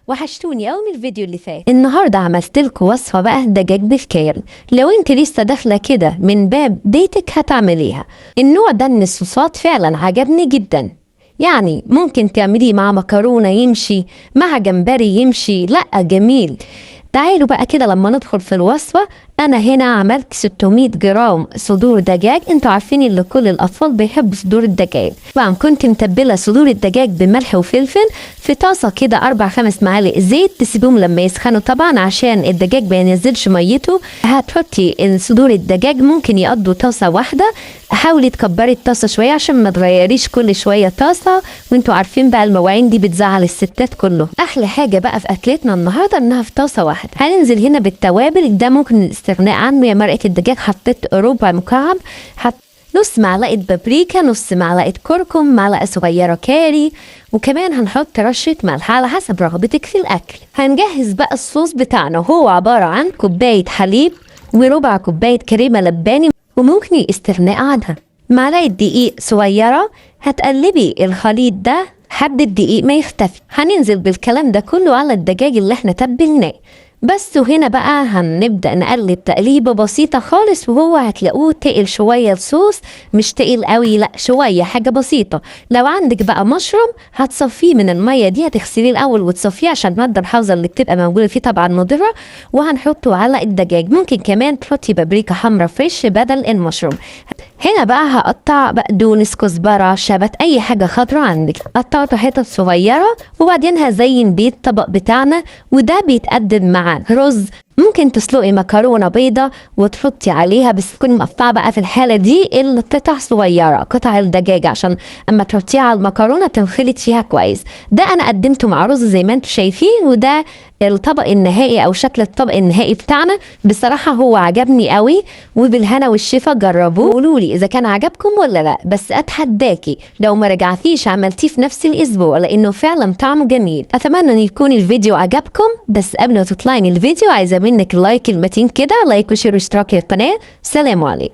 وحشتوني قوي من الفيديو اللي فات. النهارده عملت لكم وصفه بقى دجاج بالكاري. لو انت لسه داخله كده من باب بيتك هتعمليها. النوع ده من الصوصات فعلا عجبني جدا، يعني ممكن تعمليه مع مكرونه يمشي، مع جمبري يمشي، لا جميل. تعالوا بقى كده لما ندخل في الوصفة. أنا هنا عملت 600 جرام صدور دجاج. انتوا عارفين ان كل الأطفال بيحبوا صدور الدجاج. طبعا كنت متبلة صدور الدجاج بملح وفلفل في طاسة كده 4-5 معالق زيت، تسيبهم لما يسخنوا طبعا عشان الدجاج ما ينزلش ميته. هتحطي صدور الدجاج، ممكن يقضوا طاسة واحدة. حاولي تكبري الطاسة شوية عشان ما تغيريش كل شوية طاسة، وانتوا عارفين بقى المواعين دي بتزعل الستات كله. أحلى حاجة بقى في أكلتنا النهاردة إنها في طاسة واحدة. هننزل هنا بالتوابل، ده ممكن الاستغناء عنه. يا مرقة الدجاج حطيت ربع مكعب، حط نص معلقة بابريكا، نص معلقة كركم، معلقة صغيرة كاري، وكمان هنحط رشة ملح على حسب رغبتك في الأكل. هنجهز بقى الصوص بتاعنا، هو عبارة عن كوباية حليب وربع كوباية كريمة لباني، وممكن الاستغناء عنها، معلقة دقيق صغيرة. هتقلبي الخليط ده حد الدقيق ما يختفي. هننزل بالكلام ده كله على الدجاج اللي احنا تبلناه بس. وهنا بقى هنبدأ نقلب تقليبة بسيطة خالص، وهو هتلاقوه تقل شوية الصوص، مش تقل قوي، لا شوية حاجة بسيطة. لو عندك بقى مشروم هتصفيه من المية دي، هتغسليه الأول وتصفية عشان المادة الحافظة اللي بتبقى موجودة فيه طبعا مضرة، وهنحطه على الدجاج. ممكن كمان تحطي بابريكا حمرا fresh بدل المشروم. هنا بقى هقطع بقدونس، كزبرة، شبت، أي حاجة خضرا عندك، قطعته حتت صغيرة، وبعدين هزين بيه الطبق بتاعنا. وده بيتقدم مع رز. ممكن تسلقي مكرونة بيضة وتحطي عليها، بس تكون مقطعة بقى في الحالة دي القطع صغيرة، قطع الدجاج، عشان اما تحطيها على المكرونة تنخلط فيها كويس. ده انا قدمته مع رز زي ما انتم شايفين، وده الطبق النهائي او شكل الطبق النهائي بتاعنا. بصراحة هو عجبني قوي، وبالهنا والشفا جربوه وقولوا لي اذا كان عجبكم ولا لا. بس اتحداكي لو ما رجعتيش عملتيه في نفس الاسبوع، لانه فعلا طعمه جميل. اتمنى ان يكون الفيديو عجبكم. بس قبل ما تطلعي من الفيديو عايزه منك like المتين كده، like و share واشتراك للقناه. سلام عليكم.